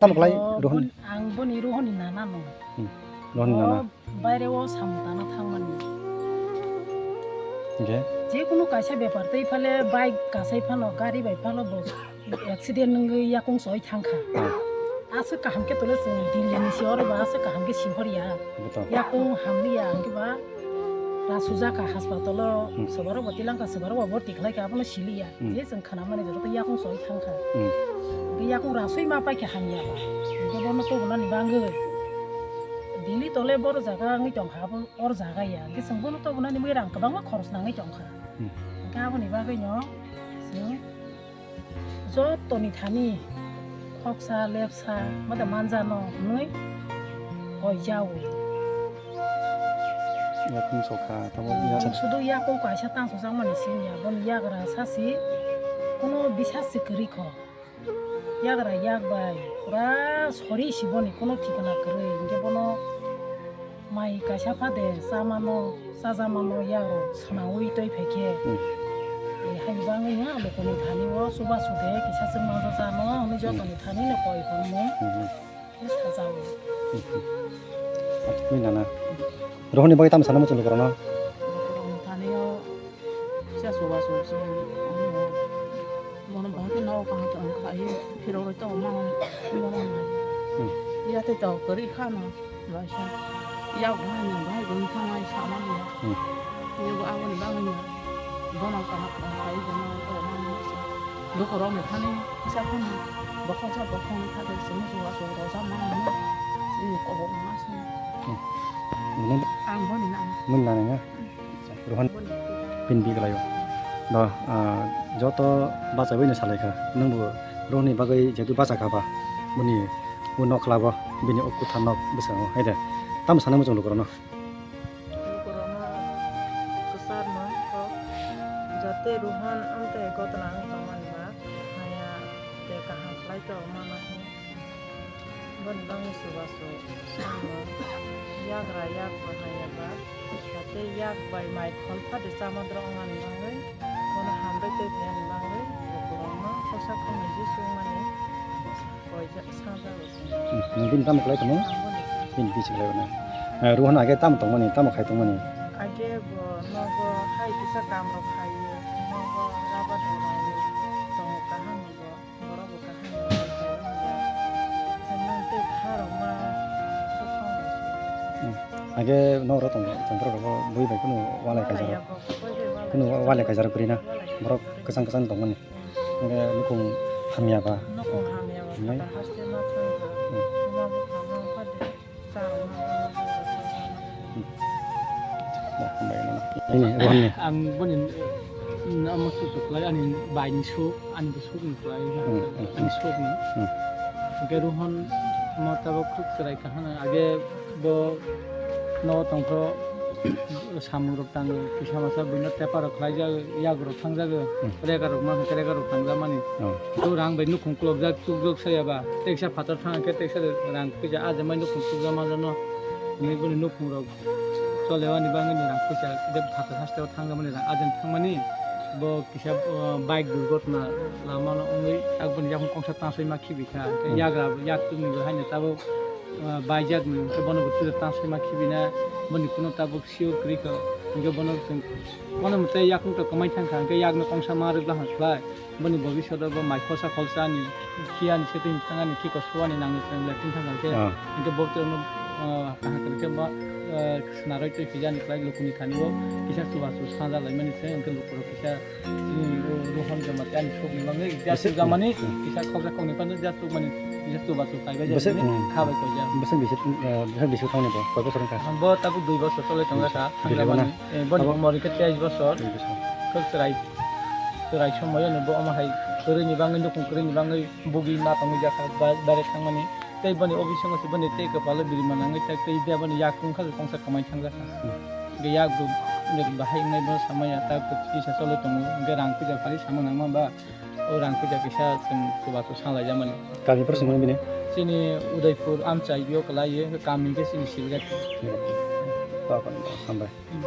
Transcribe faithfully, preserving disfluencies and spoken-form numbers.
Tamo kwlai Rohon? Ang boni Rohon ni nana no. Hmm. Rohon ni nana. Baire o samung tana thangmani. Hingke? Jekunu kaisa bepar tei phale bike kasai phano, gari bai phano bo accident wngwi yakung soi thangkha. Ah. Aswk kaham khe tole chwng Delhi ni si oro ba aswk kaham khe sihor ya. Betul. Yakung hamli ya hingke ba rasujak kha hospital o, hmm, swbaro bo tilangkha, swbaro bo borti khlai kha, abono sili ya. Hmm. Je chwng khwnamani jora tei yakung soi thangkha. Hmm. Hingke yakung rasui ma paikha hamya ba. Hingke bono tobonani bangwi Delhi tole boro jaga wngwi tongkha, abo or jaga ya. Hingke chwng bono tobonani bagwi rang kwbangma khoros nangwi tongkha. Hmm. Hingke aboni bagwino chwng jotoni thani khoksa lepsa mada manjano hwnwi koi jawi. Yakung sokha, tamo ya. Chwng sudu yakung kaisa tang sojak mani sini ya, boni yagra sasi kuno bisas se kwrwi kho. Yagra yak bai pura sori si boni kuno thikana kwrwi, hingke bono mai kaisa phade chamano, chajamano yagrok swnaui twi phaikhe. Hmm. E, haini bagwi ya lukuni thani o chubachu de kisa chwng manjak jano hwnwi jotoni thani no koi hwnwi. Hmm. Sajao. Nini nana. Rohon ni bagwi tamo sana muchung lukurokno? Thani o kisa chubachu se. Bono bahai khe nogo kaham kaham khlai phirok rok to mano mano nai. Hmm. Ya tei to kwrwi kha no. Baisa. Yak bahai no bahai bo wngkha mai sama ya. Hmm. Yego aboni bagwi no bono kaham kaham khlai bono to mano. Lukurok ni thani kisa phano bokhoksa bokhokni kha de chwng chubachu rojak mano. Chini kobok ma se. Hmm. Ang boni nana. Nini nana ya? Rohon pin bi kalaio. Ba, ah, joto bachaibaino salaikha. Nwngbo Rohonni bagwi jehetu bachakha ba, boni o nokhlabo, bini o kwthar nok bwskango, hai de. Tamo sanai muchung lukurokno? Lukurokno kwcharno kok, jate Rohon amtwi gotna wng tongmani ba, haya tei kaham khlai tongmano. Boni bagwi chubachu samo yagra yak bo haya ba, tei yak bai mai khol phade chamadrok wngnani bagwi, bono hambai tei phiyani bagwi lukurokno khorsa khornwi se chumani koijak sajago chwng. Hmm, nwng bini tamo khlai tongmani? Ang boni. Bini bisi khlai na. Eh, Rohon age tamo tongmani, tamo khai tongmani? Age bo nogo hai kisa kam rok khai, nogo rubber rok tongo kaham ni bo. Borok bo kaham ni khairokya. Hai nwng tei kha rok ma buphang rok se. Hmm. Age nok rok tong, tong borok rok bo bui bai kunu walai kaijak rok. Kunu walai kaijak rok kwrwi na. Borok kwchang kwchang tongmani. Hmm. Hingke nukung hamya ba. Nukung hamya ba. Hinai. Phatar haste ma thang kha. Hmm. Buma buphang ma kha de. Ini, Rohon ni. Ang boni, mm, amo susu khlai, ani bai ni suk, ani bo suk ni khlai, hmm, hmm, ani suk ni. Hmm. Hingke Rohon mo tabok khuk chwrai kahana, age bo no tongkho samung rok tango, kisa masa buino tepar rok khlai jago, yak rok thang jago, hmm, rega rok ma, rega rok thang jamani. Oh. To rang bai nukhung klok jak, chuk jak saya ba, teksa phatar thang khe teksa rang puja, aje mai nukhung chuk jama jano, hinwi boni nukhung rok. Cholewani bagwino rang puisa, je phatar hasteo thangjakmani rang, ajani thangmani bo kisa, o, bike durgotna lamano wngwi, aboni yakung kongsa tansoi ma khibikha, hwnkhe, hmm, yagra yak tubuni bo haino tabuk, o, baijakni, hwnkhe bono bo twirak tansoi ma khibina, boni kuno tabuk sio kwrwikha, hwnkhe bono chwng kono mwtai yakung to kwmai thangkha, hwnkhe yakno kongsa ma rwglaha khlai. Boni bobiswt o bo mai khorsa khorsa ni khiyani setting thangani khiko suani nangni chwng lepin thangkha khe, ah, hwnkhe bo tongno, ah, kaham khe bo, ah, swnarwi twi pijani khlai lukuni thani o kisa chubachu saja laimani se hwnkhe lukurok kisa, hmm, Rohon joma tei ani sukni bagwi just jamani, hmm, kisa khorsa kokni phano just tukmani kisa chubachu kaibai jamani khabai koijak. Bwswk bisi, ah, bwswk bisi thangni bo koi bosor wngkha? Bo tabuk dui bosor choli tongjak kha, thangjakmani. Eh, boni umor hwnkhe teis bosor. Teis bosor. Kok chwrai. Chwrai somoyoni bo omo hai kwrwini bagwi, nukhung kwrwini bagwi bugwi ma tongwi jakha ba-, direct thangmani. Tei boni o bisingo se boni tei kwpalo birima nangwi tak tei de boni yak wngkha kongsa kwmai thangjakha. Hmm. Hwnkhe yak bo bahai wngnai bono samaya tak kisa choli tongo. Hwnkhe rang puja phari samung nangma ba o rang puja kisa chwng chubachu sanglai jamani. Kami phano swngo bini? Chini Udaipur amchai bio kwlaiyo, kami hwnkhe chini Silgati. Hambai. Hmm.